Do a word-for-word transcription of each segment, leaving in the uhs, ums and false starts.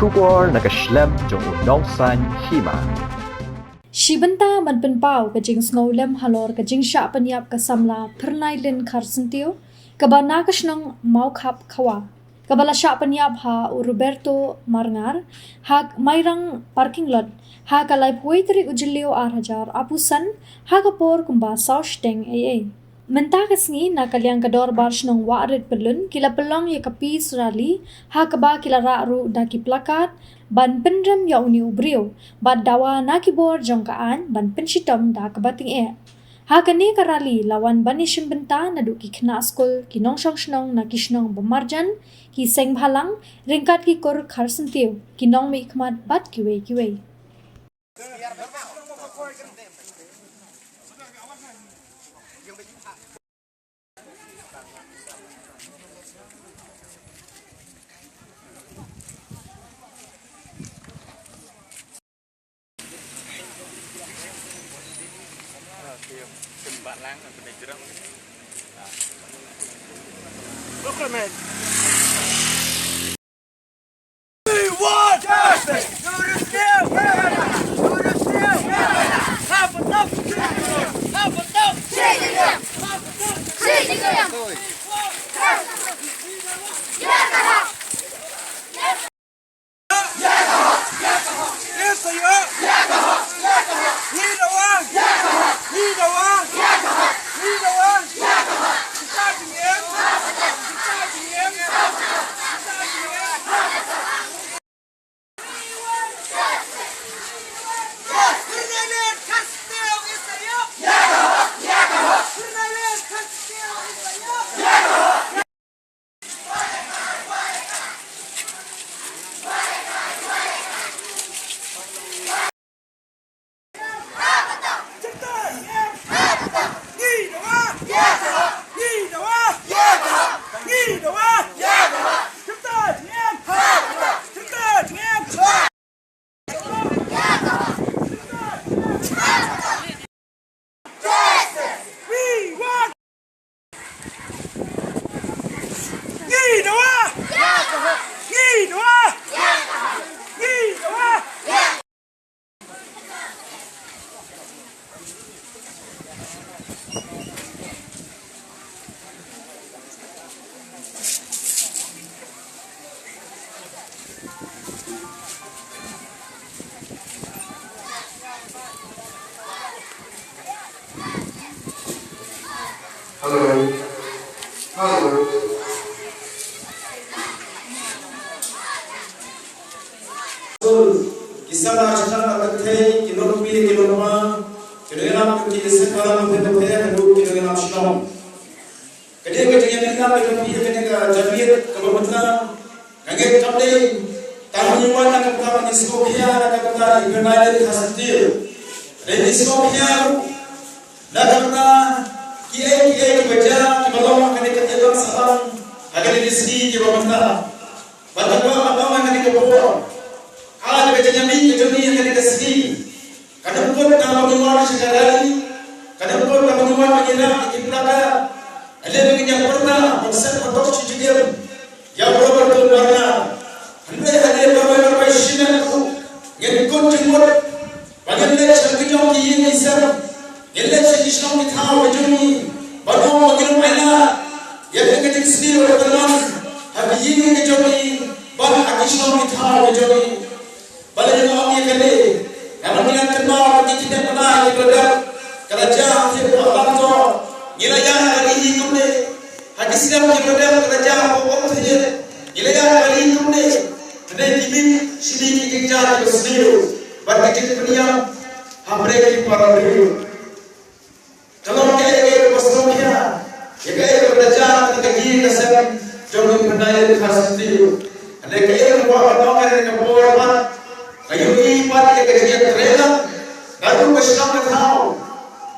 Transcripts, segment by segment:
Khubor na ka shlem jong u Nongsaiñ Hima. Shi bynta ban pynpaw ka jingsngewlem halor ka jingshah pynïap ka samla Phyrnailin Kharsyntiew, kaba na ka shnong Mawkhap Khawa, kaba la shah pynïap ha u Roberto Marngar ha Mairang parking lot ha ka laiphew tarik u Jylliew ar hajar arphew san, ha ka por kumba saw shiteng eiei. Mynta ka sngi, na ka liang ka dorbar shnong Wahrit Pyllun, ki la pynlong ïa ka peace rally, ha kaba ki la rah ruh da ki placard ban pynrem ïa une u briew bad dawa na ki bor jong ka aiñ ban pynshitom da kaba tyngeh. Ha kane ka rally la wan ban ïashim bynta naduh ki khynnah skul, ki nongshong shnong na ki shnong ba marjan, ki seng bhalang, ryngkat ki kur Kharsyntiew, ki nongmihkhmat bad kiwei kiwei. We want justice! Have enough! Have enough! Hello. Hello. Ki samla shnong, ki nongpyni, ki nongma, ki nongïalam, ki seng bhalang bapher bapher, ki nongïalam shnong. Ka dei ka jingïalam ka jong phi ha kane ka janmiet kaba mynta. Nga ngeit kam dei tang ban wan na ka bynta ban sngewkhia na ka bynta i Phyrnailin Kharsyntiew. Dei ban sngewkhia ruh na ka bynta kiei kiei kiba jia kiba long ha kane ka tnat sahlang ha kane ka sngi kiba mynta. Bad nga kwah ban ong ha kane ka por, ha kane ka jingïamih ka jong ngi ha kane ka sngi, ka dei kut tang ba ngin wan sha ka rally, ka dei kut tang ba ngin wan ban ïarap ïa ki placard. Hynrei ba ngin ïa pyrta ban set ban tok shi junom ïa u Roberto Marngar. Hynrei ha kane ka por ba ngin wan ban ïarap ruh, ngin kut jingmut. Ba ngin leit sha ki jong ki ïing ki sem, ngin leit sha ki shnong ki thaw ki jong ngi, ban ong ba ngin ym ailad ïa kane ka jingsniew kaba don ha ki ïing ki jong ngi bad ha ki shnong ki thaw ki jong ngi. Balei nga ong ïa kane? Namar ngi la kynmaw ba ki kidnap mynta, ki kidnap ka la jia ha Langtor, ngi la ïaid ha ka ri hi kumne. Ha ki snem kiba dep ka la jia ha Umthait, ngi la ïaid ha ka ri kumne. Hynrei ki miet shini ki jingjia kiba sniew bad ki jingpynïap ha pdeng ki para briew. Ka long kaei kaei kaba sngewkhia ïa kaei kaba la jia ha ka ri ka sem jong i Phyrnailin Kharsyntiew. Hynrei kaei kaba nga kwah ban ong ha kane ka por pat, ka ïohi pat ïa ka jingïatreilang naduh ka shnong ka thaw,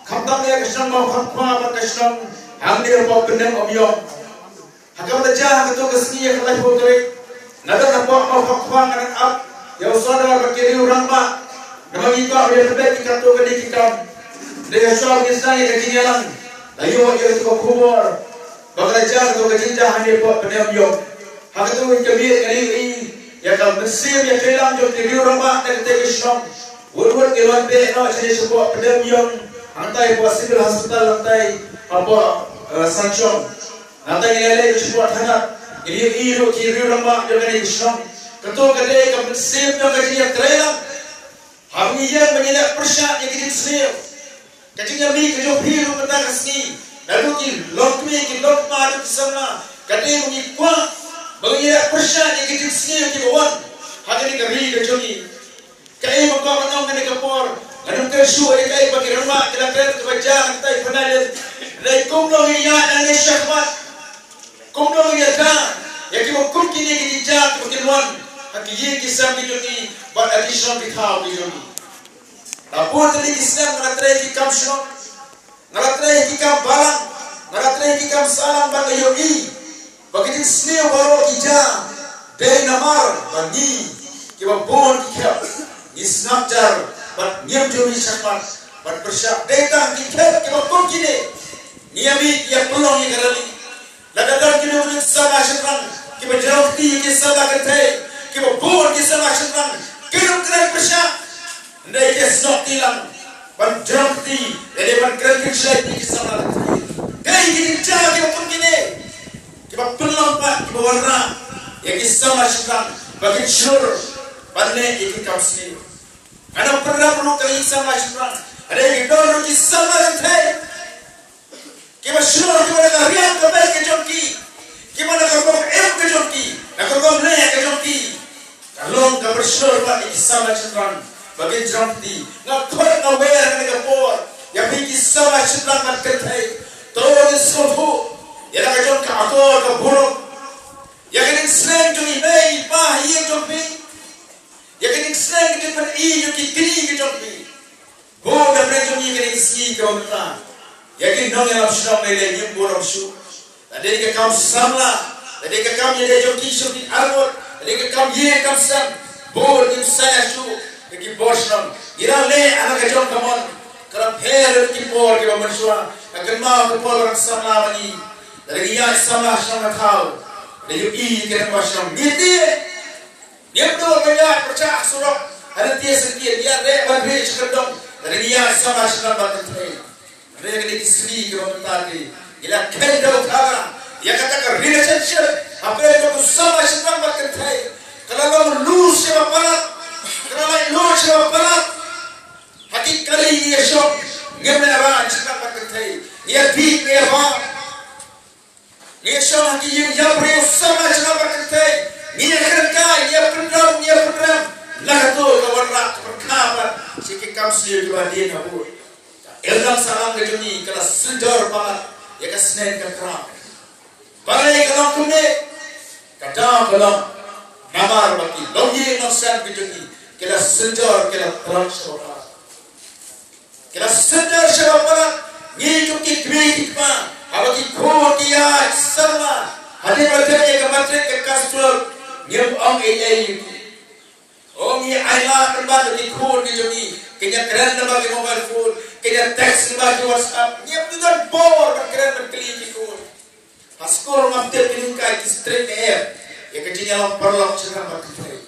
khamtam ïa ka shnong Mawkhapkhawa bad ka shnong hangne hapoh Pynemomyong. Ha kaba la jia ha kato ka sngi ha ka laiphew tarik, nga don hapoh Mawkhapkhawa, nga dang ap ïa u Sordar bad ki riew rangbah. Namar ngi kwah ban ïa leh ki katto katne ki kam. Hynrei ha shuwa ba ngin sdang ïa ka jingïalang, la ïoh ïa kato ka khubor ba ka la jia kato ka jingjia hangne hapoh Pynemomyong. Ha kato ka miet nga la ïohi ïa Mynsiem ïa ka jingïalang jong ki riew rangbah na kata ka shnong. Wut wut ngi wan beh noh shane shapoh Pdeng Ïong, hangtai hapoh Civil Hospital, hangtai hapoh, eh, Sanchong. Hangtai ngi leit shapoh thanat. Ngi ïohi ruh ki riew rangbah jong kane ka shnong. Kato ka dei ka mynsiem jong ka jingïatreilang. Haba ngi ïeng ban ïaleh pyrshah ïa ka jingsniew. Ka jingïamih ka jong phi ruh mynta ka sngi, naduh ki longkmie, ki longkpa, naduh ki samla, ka dei ba ngi kwah ba ngi ïaleh pyrshah ïa ka jingsniew kiba wan ha kane ka ri ka jong ngi. Kaei ba kwah ban ong kane ka por, ngan ym kren shuh ïa kaei ba ki rangbah ki la kren kaba jia, nangta i Pynallin. Hynrei kumno ngi ïaid nangne shakhmat, kumno ngi ïada ïa kiba kum kine ki jingjia kiba kin wan ha ki ïing ki sem ki jong ngi bad ha ki shnong ki thaw ki jong ngi. La bun tylli ki snem nga la trei ki kam shnong, nga la trei ki kam balang, nga la trei ki kam sahlang, bad nga ïohi ba ki jingsniew baroh ki jia dei namar ba ngi kiba bun ki khep ngi sngap jar bad ngim ju mih shakhmat ban pyrshah. Dei tang ki khep kiba kum kine ngi ïa mih, ïa pynlong ïa ka rally. Lada don kino kino ki samla shynrang kiba jrong kti ïa ki samla kynthei, kiba bun ki samla shynrang kim kren pyrshah. Hynrei ki snoh kti lang ban jrong kti, lane ban kren kynshai ïa ki samla kynthei. Dei ki jingjia kiba kum kine kiba pynlong pat, kiba wanrah ïa ki samla shynrang ba kin shlur ban leh ïa ki kam sniew. Ngan ym pynrem ruh ïa ki samla shynrang, hynrei ki don ruh ki samla kynthei kiba shlur, kiba na ka riam ka beit ka jong ki, kiba na ka rukom im ka jong ki, na ka rukom leh ka jong ki, ka long kaba shlur bad ïa ki samla shynrang ba kin jrong kti. Nga khot nga wer ha kane ka por ïa phi ki samla shynrang bad kynthei, to ngin sngewthuh ïa la ka jong ka akor ka burom, ïa ka jingsneng jong i mei i pa ha ïing jong phi, ïa ka jingsneng ka jingpyni jong ki kñi ka jong phi. Bun na pdeng jong ngi kane ka sngi kaba mynta, ïa ki nongïalam shnong lei lei ngim burom shuh. Lada dei ka kam samla, lada dei ka kam ïadei jong ki sha ki arngut, lada dei ka kam ïing kam sem, bun ngim sngewthuh shuh ïa ki bor shnong. Ngi la leh ha la ka jong ka mon, ka la pher ïa ki por kiba mynshuwa. Nga kynmaw ka por ba nga samla ma ngi, lada ngi ïaid samla shnong na thaw, lada ïohi ïa ki rangbah shnong ngi tieng. Ngim dei ban ïaid pyrshah surok, ha lynti syngkien, ïaid reh ban rieh sha kyndong, lada ngi ïaid samla shynrang bad kynthei. Hynrei kine ki sngi kiba mynta ki, ngi la kheiñ da u thara ïa kata ka relationship hapdeng jong u samla shynrang bad kynthei. Ka la long loose shaba palat, ka la laitluid shaba palat. Ha ki kali ngi ïashong, ngim ïaraiñ shynrang bad kynthei, ngi ïadih, ngi ïabam. Ngi ïashong ha ki ïing ïabriew samla shynrang bad kynthei, ngi ïakren kai, ngi ïapynrem, ngi ïapynrem. Na kato ka wanrah ka pyrkhat bad sha ki kam sniew kiba hadien habud. Ka imlang sahlang ka jong ngi ka la synjor palat ïa ka sneng ka kraw. Balei ka long kumne? Ka daw ka long namar ba ki longïing longsem ka jong ngi ki la synjor, ki la tlot shaba palat. Ki la synjor shaba palat. Ngi kum ki kmie ki kpa, haba ki khun ki ïaid samla, hadien ba dep ïa ka matric, ka class twelve, ngim ong ei ei ïa ki. O, ngi ailad pynban ïa ki khun ki jong ngi, kin ïakren lyngba ki mobile phone, kin ïa text lyngba ki WhatsApp. Ngim don bor ban kren ban kylli ïa ki khun. Ha skul ngam tip, ki lyngkai ki strict ne em ïa ka jingïalang paralok shynrang bad kynthei.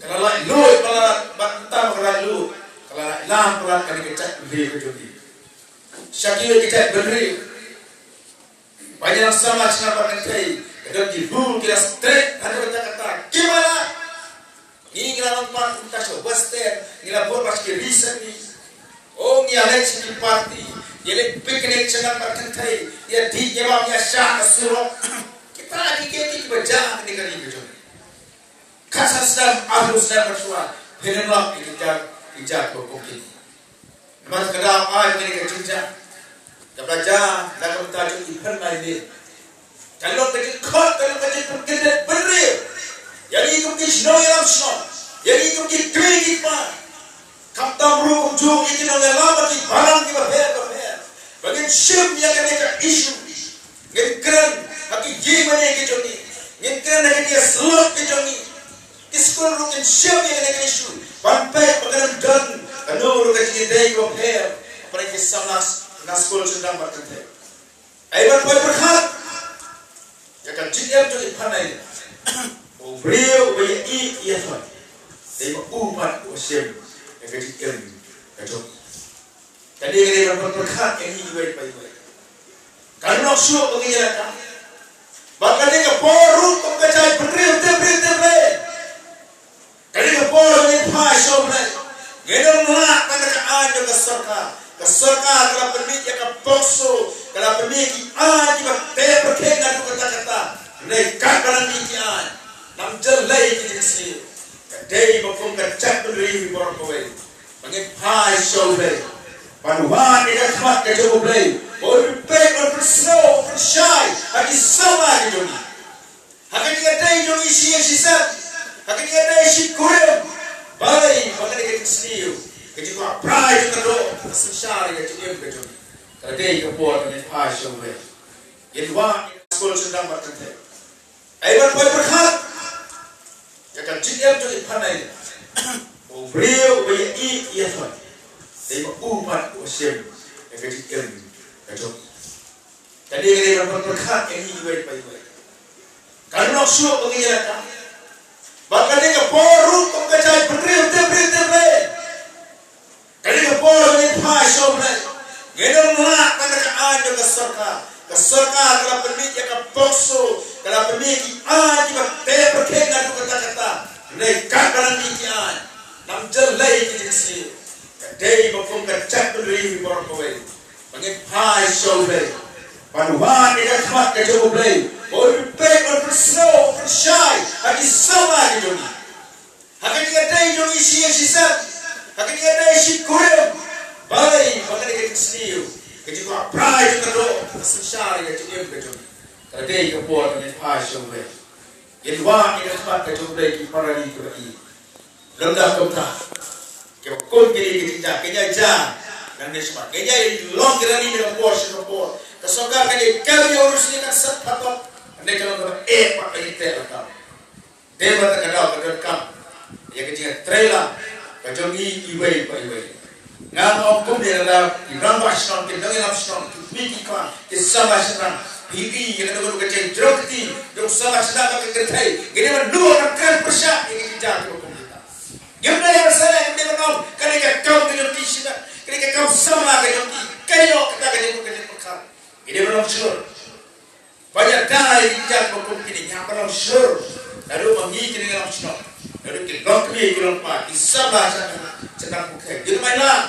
Ka la laitluid palat, bad mynta ka la laitluid, ka la laitlang palat kane ka jaitbynriew ka jong ngi. Sha kiwei ki jaitbynriew ba ïalang samla shynrang bad kynthei, ka don ki rule, ki la strict ha kata kata. Ki ba la Ngi, ngi la long part kumta sha Western, ngi la bud bad ki recently. O, ngi ïaleit sha ki party, ngi ïaleit picnic shynrang bad kynthei, ïadih ïabam, ïashah ha surok. Kita ki, ki, ki, kiba jia ha kane ka ri ka jong ngi. Khatsan snem, arphew snem mynshuwa, phin ym lap ïa ki jait, ki jait ba kum kine. Namar ka daw ai kane ka jingjia kaba la jia na ka bynta jong i Pynallin. Ka long ka jingkhot, ka long ka jingpynkyndit bynriew ïa ngi kum ki nongïalam shnong, ïa ngi kum ki kmie ki kpa. Khamtam ruh kumjuh ïa ki nongïalam ki balang kiba pher bapher, ba ngin shim ïa kane ka issue. Ngin kren ha ki ïing mane ki jong ngi. Ngin kren ha ki ïing slok ki jong ngi. Ki skul ruh kin shim ïa kane ka issue ban peit ba kan ym don kano ruh ka jingïadei kaba pher hapdeng ki samla na skul shynrang bad kynthei. Ai ban poi pyrkhat ïa ka jingim jong i Pynallin. U briew uba ïeit ïa u, dei ba u pat u shim ïa ka jingim ka jong u. Kane ka dei ban pyrkhat ïa ngi iwei pa iwei. Kan long shuh ba ngi ïalehkai. Ba kane ka por ruh kum ka jait bynriew te briew te briew. Kane ka por ba ngin phai sha U Blei. Ngin ym lah tang da ka aiñ jong ka sorkar. Ka sorkar ka la pynmih ïa ka POCSO, ka la pynmih ki aiñ kiba tep pyrkhing naduh katta katta. Hynrei katba nang mih ki aiñ, nang jyllei ki jingsniew. Ka dei ba kum ka jaitbynriew baroh kawei ba ngin phai sha U Blei, ban wad ïa ka khmat ka jong U Blei, ba un pynpeit, un pynsngew, un pynshai ha ki samla ki jong ngi. Ha ka jingïadei jong ngi shi ïing shi sem, ha ka jingïadei shi kurim, balei ba kane ka jingsniew, ka jingkwah brai jong ka doh, ka synshar ïa ka jingim ka jong ngi. Ka dei ka por ba ngin phai sha U Blei. Ngin wad ïa ka skul shyndang bad kynthei. Ai ban poi pyrkhat ïa ka jingim jong i Phanai. U briew uba ïeit ïa u, dei ba u pat u shim ïa ka jingim ka jong u. Kane ka dei ban pyrkhat ïa ngi iwei pa iwei. Kan long shuh ba ngi ïalehkai. Ba kane ka por ruh kum ka jait bynriew te briew te briew. Kane ka por ba ngin phai sha U Blei. Ngin ym lah tang da ka aiñ jong ka sorkar. Ka sorkar ka la pynmih ïa ka POCSO, ka la pynmih ki aiñ kiba tep pyrkhing naduh katta katta. Hynrei katba nang mih ki aiñ, nang jyllei ki jingsniew. Ka dei ba kum ka jaitbynriew baroh kawei ba ngin phai sha U Blei, ban wad ïa ka khmat ka jong U Blei, ba un pynpeit, un pynsngew, un pynshai ha ki samla ki jong ngi. Ha ka jingïadei jong ngi shi ïing shi sem, ha ka jingïadei shi kurim, balei ba kane ka jingsniew, ka jingkwah brai jong ka doh, ka synshar ïa ka jingim ka jong ngi. Ka dei ka por ba ngin phai sha U Blei. Ngin wad ïa ka khmat ka jong U Blei ki para ri kiba ïeit. Lada kumta, kiba kum kine ki jingjia, ki ïa jia nangne shakhmat, ki ïa long ki rali na ka por sha ka por. Ka sorkar ka ïa kem ïa u rus ni kan sat phatok. Hynrei ka long kaba eh pat ba ïa teh lakam. Dei ba ta ka daw ka donkam ïa ka jingïatreilang ka jong ngi iwei pa iwei. Nga ong kumne, lada ki rangbah shnong, ki nongïalam shnong, ki kmie ki kpa, ki samla shnong, phi ïohi ïa kano kano ka jingjrong kti jong u samla shnong bad ka kynthei, ngi dei ban nud ban kren pyrshah ïa ki jingja kiba kum kita. Ngim dei ban sngewsih, ngim dei ban ong kane ka kam ka jong ki shnong, kane ka kam samla ka jong ki, ka ïoh kata ka jingpyrkhat. Ngi dei ban ong sure. Ba ïada ïa ki jait ba kum kine, ngi hap ban long sure. Naduh ma ngi ki nongïalam shnong, naduh ki longkmie ki longkpa, ki samla shnong, shnong pyrkhat, ngin ym ailad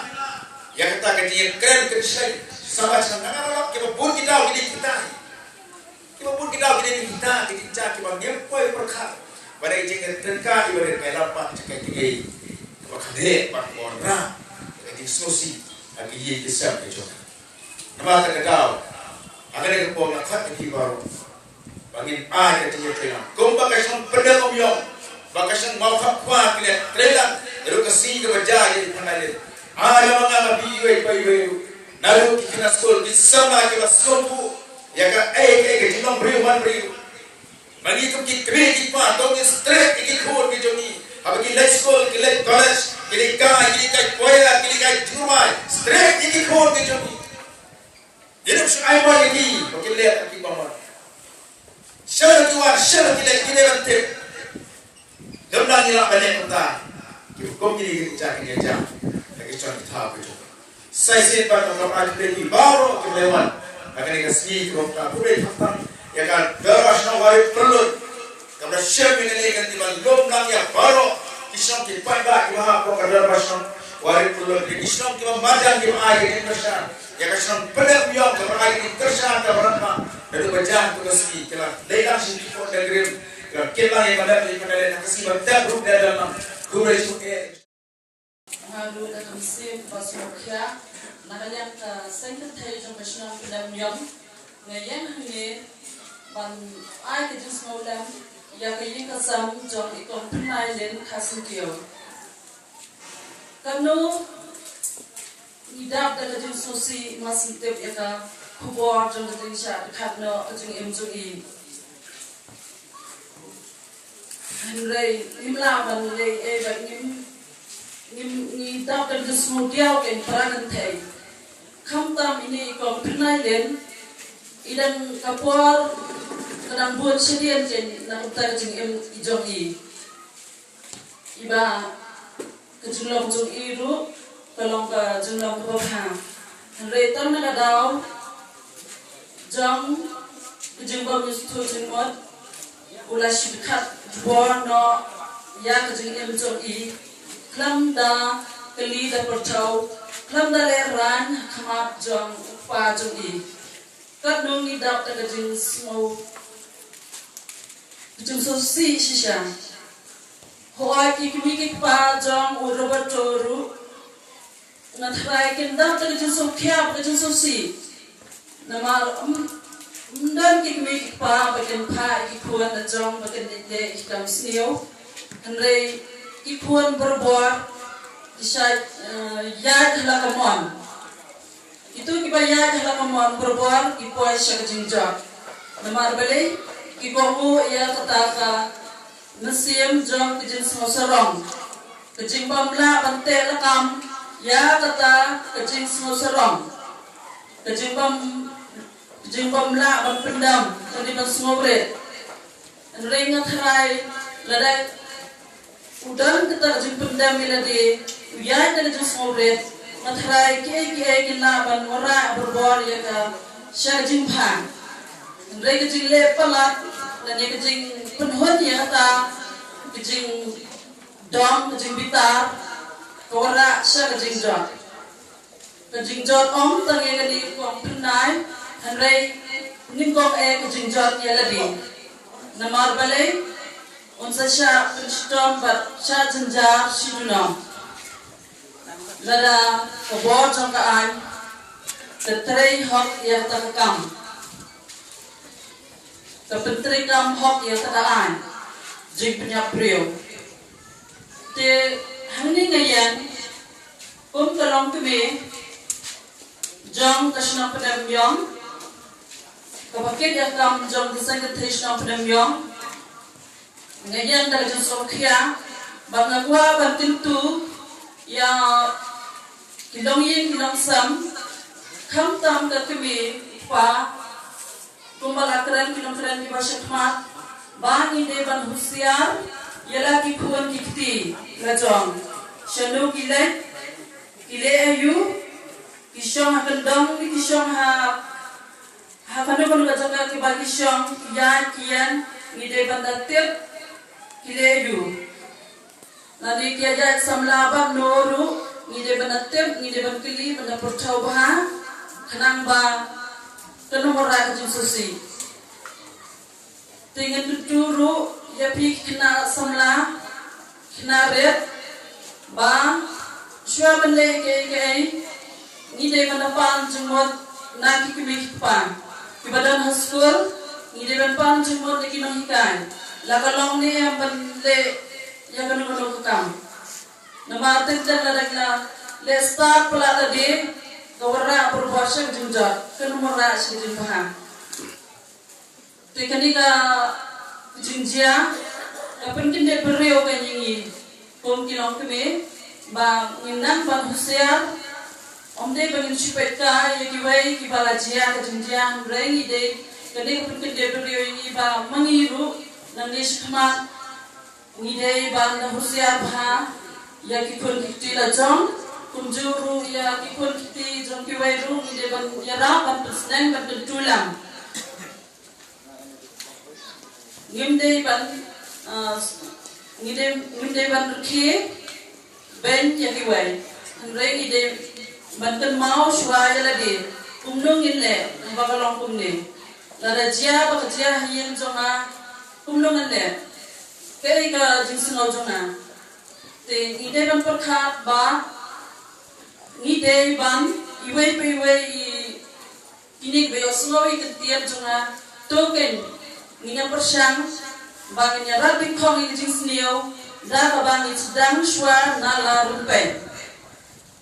ïa kata ka jingïakren kynshlei. Samla shnong, nga ngeit ba kiba bun ki daw ki dei kita hi. Kiba bun ki daw ki dei kita, ki dei kita kiba ngim poi pyrkhat. Ba dei ka jingïatreilang, ba dei ka ïalam pat jong ka, ka dei kaba khleh bad kaba wanrah ïa ka jingsngewsih ha ki ïing ki sem ki jong. Namar kata ka daw, ha kane ka por nga khot ïa phi baroh ba ngin ai ka jingïatreilang. Kumba ka shnong Pyndengumiong bad ka shnong Mawkhappha ki la ïatreilang naduh ka sngi kaba jia ïa i Phanai Lin, ai lem ma nga ma phi iwei pa iwei ruh, naduh ki khynnah skul, ki samla kiba sngewthuh ïa kaei kaei ka jinglong briew man briew. Ma ngi kum ki kmie ki kpa, to ngin strict ïa ki khun ki jong ngi. Haba ki leit skul, ki leit college, ki leit kai, ki leit kai choir, ki leit kai jingrwai, strict ïa ki khun ki jong ngi. Ngin ym shu ai mon ïa ki ba kin leh ïa ki bamon. Shen ki wan, shen ki leit, ngi dei ban tip. Lymda ngi lah ban leh kumta, ki hukum kine ki jait, ki jait ha ki jong ki thaw ki jong. Sa shisien pat nga kwah ban ai khublei ïa phi baroh kiba la wan ha kane ka sngi, kiba la pynbeit khamtam ïa ka Dorbar Shnong Warit Pyrlut, kaba la shim ïa kane ka lynti ban lum lang ïa baroh ki shnong ki paidbah kiba hap hapoh ka Dorbar Shnong Warit Pyrlut, ki shnong kiba marjan kiba ai ka jingkyrshan ïa ka shnong Pyndengumiong, kaba ai ka jingkyrshan kaba rangbah. Naduh ba jan haduh ka sngi ki la dei lang sha ki khun nongrim, ki la kit lang ïa ka lem ïa ka lem, ha ka sngi ba tep ruh ki la dei lang. Khublei shibun. Nga ruh da ka mynsiem ba sngewkhia, na ka liang ka seng kynthei jong ka shnong Pyndengumiong, nga ïeng hangne ban ai ka jingsngewlem ïa ka ïing ka sem jong i Kong Pynai Lin Kharsngewkiew. Kano ngi dap da ka jingsngewsih, ma sngewtip ïa ka khubor jong ka jingshah dkhot noh ka jingim jong i. Hynrei ngim lah ban leh ei ba ngim, ngim, ngi dap da ka jingsngewdiaw, ko para kynthei. Khamtam ine i Kong Pynai Lin, i dang ka por Nang bun shadien kein na ka bynta ka jingim i jong i. Iba ka jinglong jong i ruh ka long ka jinglong kaba bha. Hynrei tang na ka daw jong ka jingbym sngewthuh jingmut, u la shim khat jubor noh ïa ka jingim jong i. Khlem da kylli da pyrthei, khlem da lehraiñ ha khmat jong u kpa jong i. Katno ngi dap da ka jingsngew, ka jingsngewsih shisha. Hooid, ki kmie ki kpa jong u Roberto ruh, nga tharai kin dap da ka jingsngewkhia, ka jingsngewsih. Namar, ym, ym don ki kmie ki kpa ba kin phah ïa ki khun la jong ba kin leh ïa ki kam sniew. Hynrei ki khun barabor ki shait, eh, ïaid ha la ka mon. Kito kiba ïaid ha la ka mon barabor ki poi sha ka jingjot. Namar balei? Ki kohnguh ïa kata ka mynsiem jong ka jingsngewsarong. Ka jingbym lah ban teh lakam ïa kata ka jingsngewsarong. Ka jingbym, ka jingbym lah ban pyndem, ka jingbym sngewrit. Hynrei nga tharai lada u don kata ka jingpyndem ïa lade, u ïaid da ka jingsngewrit, nga tharai kiei kiei kin lah ban wanrah barabor ïa ka sha ka jingbha. Hynrei ka jingleh palat lane ka jingpynhun ïa kata ka jingdom, ka jingbitar, ka wanrah sha ka jingjot. Ka jingjot ym tang ïa kane ka kong Phyrnai, hynrei nyngkong eh ka jingjot ïa lade. Namar balei? Un sa shah pynshitom bad shah jynjar shi junom. Lada ka bor jong ka aiñ ka trei hok ïa kata ka kam, ka pyntreikam hok ïa kata ka aiñ, jingpynïap briew. Te hangne nga ïeng kum ka longkmie jong ka shnong Pdeng Myong, kaba kit ïa ka kam jong ka seng kynthei shnong Pdeng Myong. Nga ïeng da ka jingsngewkhia bad nga kwah ban kyntu ïa ki longïing ki longsem, khamtam ka kmie, kpa, kumba la kren ki nongkren kiba shakhmat, ba ngi dei ban husiar ïa la ki khun ki kti la jong. Shano ki leit, ki leh aïu, ki shong ha kyndong ne ki shong ha, ha kano kano ka jaka kiba ki shong, ki ïaid ki ïeng, ngi dei ban da tip ki leh aïu. Lane ki ïaid samla bad no ruh, ngi dei ban da tip, ngi dei ban kylli, ban da pyrthei bha, khnang ba kan ym wanrah ka jingsngewsih. Te ngan kyntu ruh ïa phi ki khynnah samla, khynnah rit, ba shuwa ban leh kaei kaei, ngi dei ban da pan jingmut na ki kmie ki kpa. Kiba don ha skul, ngi dei ban pan jingmut na ki nonghikai. La ka long ne em ban leh ïa kano kano ka kam. Namar teng teng lada ki la leh stad palat lade, ka wanrah barabor sha ka jingjot, kan ym wanrah sha ka jingbha. Te kane ka jingjia ka pynkyndit briew ka ïa ngi kum ki longkmie, ba ngin nang ban husiar. Ym dei ba ngin shu peit kai ïa kiwei kiba la jia ka jingjia, hynrei ngi dei, kane ka pynkyndit briew ïa ngi ba ma ngi ruh nangne shakhmat ngi dei ban da husiar bha ïa ki khun ki kti la jong, kumjuh ruh ïa ki khun ki kti jong kiwei ruh ngi dei ban ïarap, ban pynsneng, ban kyntu lang. Ngim dei ban, ah, ngi dei, ngim dei ban rkhie beiñ ïa kiwei. Hynrei ngi dei ban kynmaw shuwa ïa lade, kumno ngin leh, haba ka long kumne. Lada jia ba ka jia ha ïing jong nga, kumno ngan leh. Kaei ka jingsngew jong nga. Te ngi dei ban pyrkhat ba ngi dei ban, iwei pa iwei i kine kiba ïohsngew ïa ka ktien jong nga, to kein ngin ïa pyrshang ba ngin ïa rat beit khong ïa ka jingsniew da kaba ngin sdang shuwa na la rympei.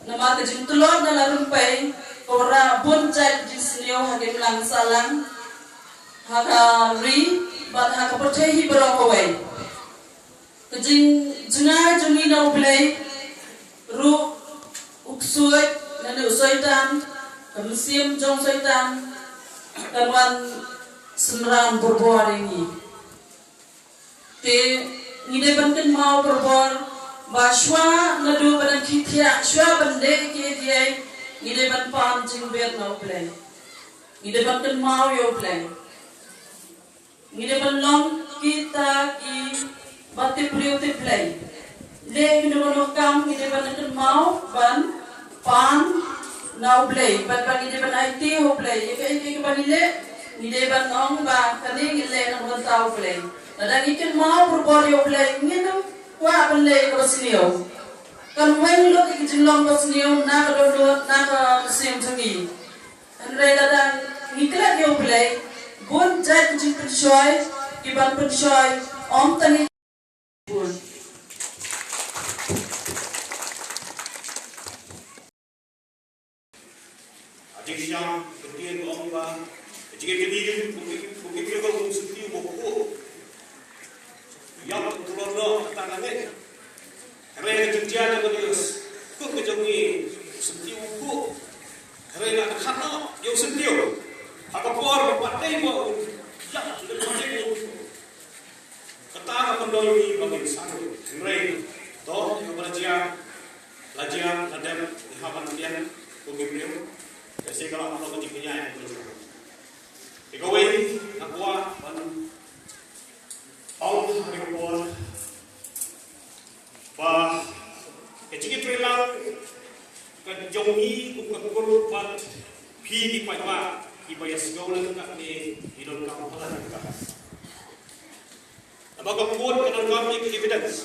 Namar ka jingtlot na la rympei ka wanrah bun jait ka jingsniew ha ka imlang sahlang, ha ka ri bad ha ka pyrthei hi baroh kawei. Ka jingjngai jong ngi na U Blei ruh, u ksuid lane u soitan, ka mynsiem jong soitan kan wan synran borbor ïa ngi. Te ngi dei ban kynmaw borbor ba shuwa naduh ba dang khie thiah, shuwa ban leh kiei kiei, ngi dei ban pan jingbit na U Blei. Ngi dei ban kynmaw ïa U Blei. Ngi dei ban long kita kiba tip briew tip Blei. Leh kino kino kam ngi dei ban kynmaw ban pan na U Blei, bad ba ngi dei ban aiti ha U Blei ïa kaei kaei kaba ngi leh. Ngi dei ban ong ba kane ngi leh na ka bynta U Blei. Lada ngi kynmaw borbor ïa U Blei, ngin ym kwah ban leh ïa kaba sniew. Kan weng lut ïa ka jinglong basniew na ka dohnud, na ka mynsiem jong ngi. Hynrei lada ngi klet ïa U Blei, bun jait ki jingpynshoi ki ban pynshoi, ym tang ïa bun. A jingshisha ka ktien ka ong ba ka jingïakynduh ka ong, ka ong, ka ong, ka ong, ka ong, ka ong, ka ong, ka ong, ka ong, ka ong, ka ong, ka ong, ka ong, ka jingthiah jong ka Dios, ka jong ngi, u syntiew u buh. Hynrei nga kynnoh ïa u syntiew ha ka por ba pat dei ba u ïap, lem pat dei ba u. Kata ka pyndonkam ïa ngi ba ngin sangeh. Hynrei to ïa kaba la jia, la jia, la dep, ngi hap ban pdiang kum ki briew. Te sa ka la pynlong ka jingpynïaid kum ki briew. Te kawei nga kwah ban ong ha kane ka por ba ka jingïatreilang ka jong ngi kum ka kur bad phi ki paidbah kiba ïa sngew lem katne ki donkam palat ka. Naba ka court ka donkam ïa ki evidence.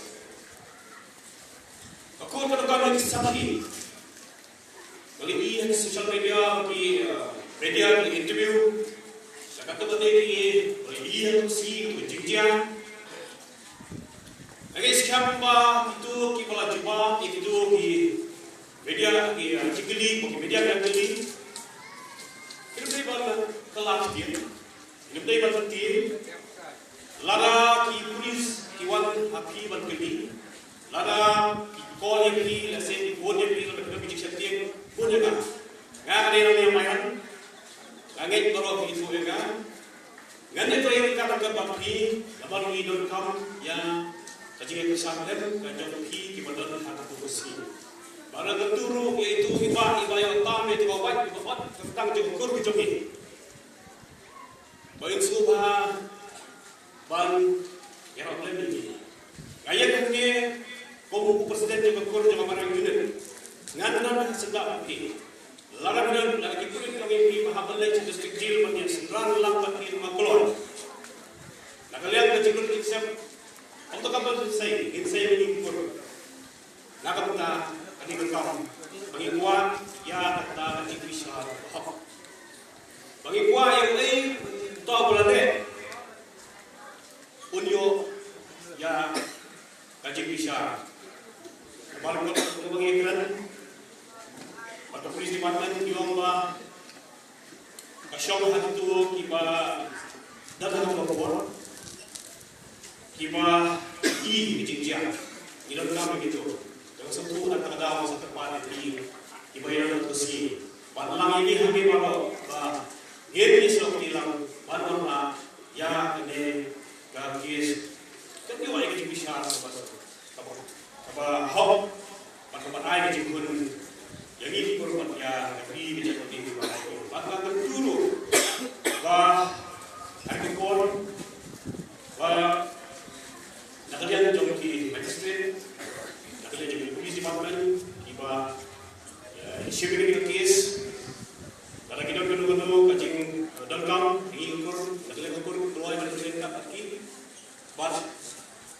Ka court ka donkam ïa ki sakhi. Nga la ïohi ha ki social media, ha ki, uh, media, ha ki interview. Sa katto katne ki, nga la ïohi ha ki, ha ki jingjia. Nga ngeit skhem ba kito kiba la jubab ïa kito ki media, ki, uh, jingkylli, ki media ki jingkylli. Kito kiba la kylla ktien. Ngim dei ban kynti. Lada ki pulit ki wan ha phi ban kylli, lada ki call ïa phi, lehse ki phone ïa phi, lada ki don ki jingsheptieng, phone ïa nga. Nga ka dei nongïamaian. Nga ngeit baroh phi ithuh ïa nga. Ngan ïatrei ryngkat ryngkat bad phi, namar ngi donkam ïa ka jingïakyrshan lem ka jong phi kiba don ha kato ka sngi. Bad ngan kyntu ruh ïa itu i bah iba ïoh tam ïa itu ka wait iba ot tang jong ka kur ka jong ngi. Ba in sngewbha ban ïarap lem ïa ngi. Nga ïeng hangne kum u president jong ka kur jong ka Marwei Unit. Ngan don ha syndah bad phi. Lada phi don, lada ki pulit ki ong ïa phi ba hap ban leit sha district jail ban ïa synran lang bad ki ha Mawkynrew. Na ka liang ka jingkut jingsep, ym donkam ban sei, ngin sei bad ngi ki kur. Na ka bynta kane ka kam ba ngi kwah ïa kata ka jingbishar kaba hok. Ba ngi kwah ïa uei uta uba la leh un ïoh ïa ka jingbishar. Kaba la kot kaba ngi kren bad ka police department ki ong ba ka shong ha kito kiba dang ha ka por kiba i ka jingjia. Ngi donkam ïa kito. Te nga sngewthuh ha kata ka daw nga sa kyrpad ïa phi kiba ïadon ka sngi. Ban lang ïa ngi ha ngi baroh ba ngin ïasyllok kti lang ban wanrah ïa kane ka case. Kan ïoh ïa ka jingbishar kaba kaba, kaba hok, bad kaba ai ka jingkhun ïa ngi ki kur bad ïa ka ri ka jaitbynriew kiba ai. Bad nga kyntu ruh ba ha ka por ba na ka liang jong ki magistrate, na ka liang jong ki police department kiba, eh, shim ïa ka case, lada ki don kano kano ka jing, eh, donkam ïa ngi ki kur, na ka liang ka kur, kloi ban ïa ka case ka ki. Bad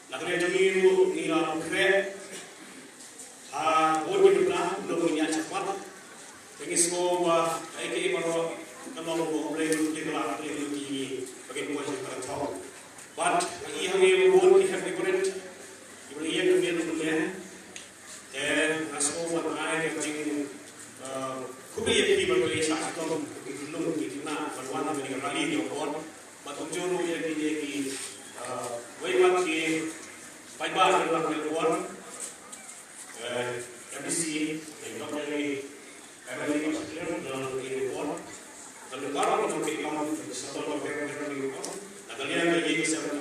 na ka liang jong ngi ruh ngi la pynkhreh ha bun ki bynta, kumno ba ngin ïaid shakhmat. Te ngi sngew ba kaei kaei baroh kan long ba U Blei u pynlong, U Blei u pynlong ïa ngi ba ngin poi sha ka thong. Bad nga i hangne ba bun ki hep ki barit kiba la ïeng hangne ruh mynne. Te nga sngew ban ai ka jing, eh, khublei ïa phi ba phi la ïa shah shitom, ki khyllung ki khynnah ban wan ha kane ka rally jong ka bor. Bad kumjuh ruh ïa kine ki, eh, wei pat ki paidbah kiba la wan ha kane ka bor. Eh, M D C, eh, Doctor Lee, M L A of Shillong, kiba la wan ha kane ka bor. Bad baroh ki nongtrei kam, ki sngewthuh ba phi, phi, phi,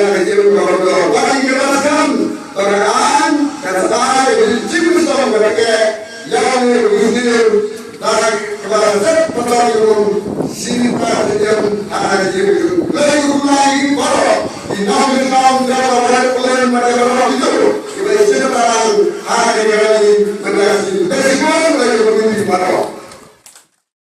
ka jingim kaba kordor. Ba ki kaba skhem ba ka aiñ ka sa ai ka jingim sdang kaba keh ïa une u Israel. Da kaba sep pateng ïa u shisien ka jingim ha ka jingim. Lei u lai baroh ki nongkyndong kaba red plan ba kaba red plan kiba ïa jingim. Ah, kane ka dei, kane ka dei, kane ka dei, kane ka dei, kane ka dei,